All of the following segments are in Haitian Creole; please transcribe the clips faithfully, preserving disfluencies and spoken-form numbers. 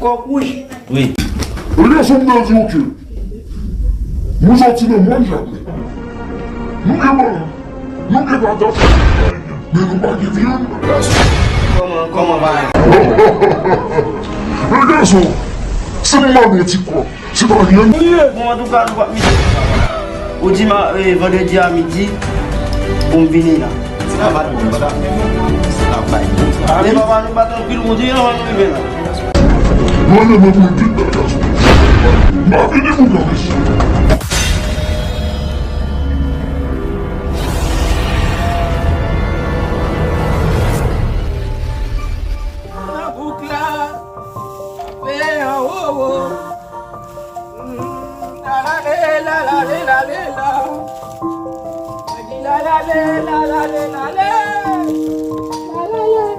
Kòk wouj. Wi. Ebyen, sa m ta di w ke nou sòti nan mòn Jakmèl. Nou gen bannann, nou gen patat, men nou pa gen vyann. Kòman, kòman bagay? Men gason, si m mande yon ti kòb, se pa vyann. Bon, antouka, nou p ap mete. Ou di ma, eh, vandredi a midi, pou m vini la. Travay, travay. Men papa, nou bat anpil, ou di, non, nou rive la. Mwen, mwen, mwen, mwen, vit, gason. M ap vini pou kanpe. Nan bouk la, fè an wowo. Mm, la la le, la la le, la le la. Mwen di la la le, la la le, la le. La la le.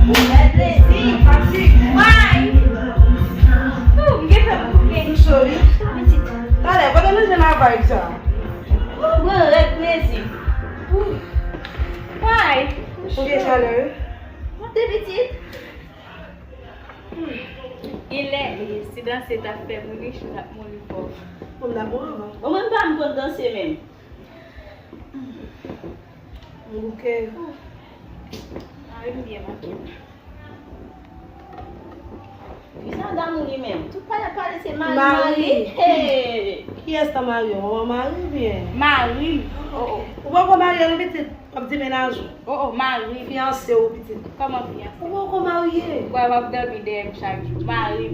Ou fè plezi, Patrick. Why? Ooh, m gen fè m koupe. M sori. Talè, kote nou jwenn a vibe sa? Ooh, mwen rèd plezi. Ooh. Why? Ok, talè. Monte pitit. Genlè, e, si danse t ap fè moun riche, l ap mouri pòv. Bon, m dakò avè w. Bon, mwen m pa m konn danse menm. M bouke. Mari m byen make. Fi sa damou li menm. Tout pale pale se mari, mari. Mari. Hey! Kiyès sa mari w? Manman mari oubyen? Mari m. Oh, oh. Ou poko marye non pitit? W ap di mennaj ou. Oh, oh, mari m. Fiyanse w pitit. Kòman fiyanse? Ou poko marye. Ou kwè w ap dòmi dèyè m chak jou. Mari m.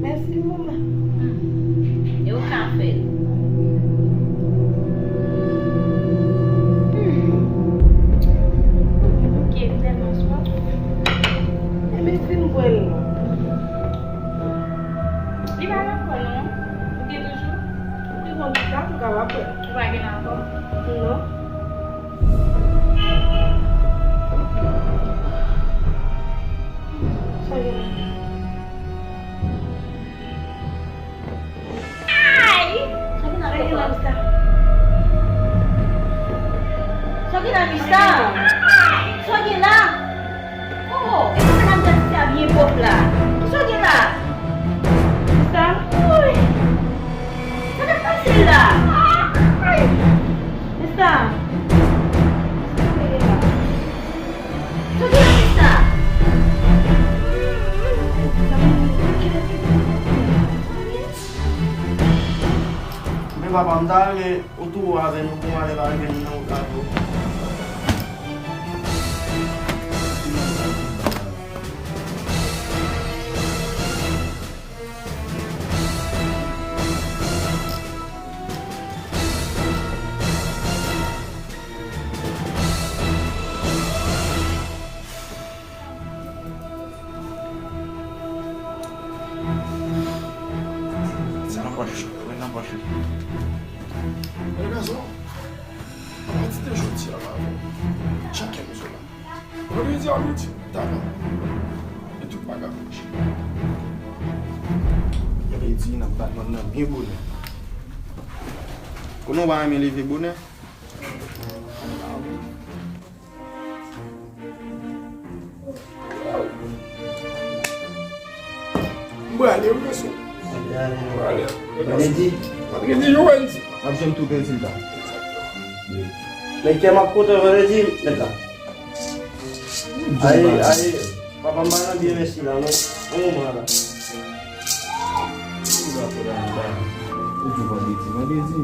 Mèsi, manman. Hmm. E ou ka fè l. Hmm. Ok, m tèlman swaf. Enben, fin bwè l non. Li pa nan kò non. Ou gen toujou? Ou te konn li la, ou ka pa bwè l. Ou pa gen nan kò? Non. Sa gen la? Ay! Sa gen la, Mista? Sa gen la, Mista? Sa gen la? Oh, e pou sa m tèt sa byen pwòp la. Kisa w gen la? Mista? Woy! Sa k ap pase la? Ay! Mista? Sa w gen la, Mista? Men papa, m ta renmen ou tou avè nou pou m ale ba jwenn nan wout la tou. Sa nan pòch li, wi, nan pòch li. Mwen gen rezon. Apati de jodi a, m avè w. Chak kèk jou la. Vandredi a midi, ta la. E tout bagay ap mache. Vandredi, n ap bat mòn nan byen bonè. Konnen w pa renmen leve bonè? M prale, wi, mesye. M prale. Vandredi. Vandredi, yo, Wendy. M ap jwenn tou Pensilva. Nèg kè m ap kontan vandredi, nèg la. Aye, aye. Papa m pa nan byen mèsi la non. Yon moman la. Ou di vandredi, vandredi.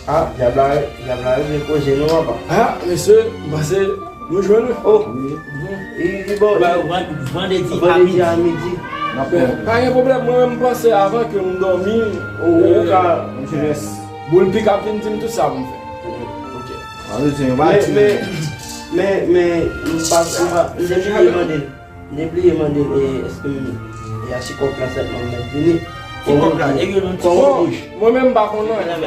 Ah, dyab la, dyab la rive koze nou anba. Ah, mesye, m panse nou jwenn wi. Oh. Wi. Li, li bon. Ba, van-, vandredi a midi. Vandredi a midi. Pa gen pwoblèm, mwen menm m panse avan ke m dòmi. Ou, ou ka. Boul Pik ap vin di m tout sa pou m fè. Ok. Men, men, men, men, m pa, m pa, m te bliye mande l. M te bliye mande l, e, èske m, e, a si kòb la sèlman m mèt vini? Ki kòb la? Depi nou ti wouj. Mwen menm m pa konn anyen.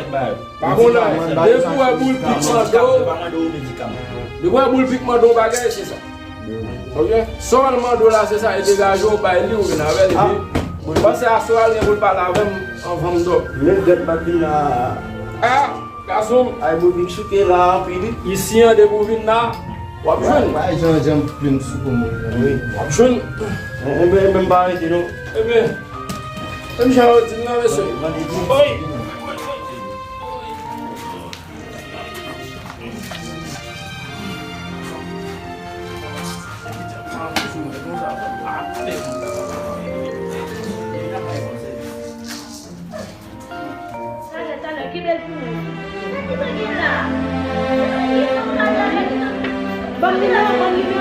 Pa konn anyen. Depi w wè Boul Pik mande w, depi w wè Boul Pik mande w bagay, se sa. Ok? Sa l mande w la, se sa, e degaje w bay li, ou vin avè l, epi panse aswè a l gen pou l pale avè m anvan m dòmi. Men gad m ap vin la. Ah! Gason m. Ay, Boul Pik souke la anpil wi. Isi an depi w vin la, w ap jwenn. Bay jan jan plen sou pou mwen. Wi. W ap jwenn. Enben, enben, m pa rete non. Enben, menm jan yo di m nan, mesye. Oy! Talè, talè, kenbe l pou mwen. Sa ki te gen la? Ban m nimewo, ban m nimewo.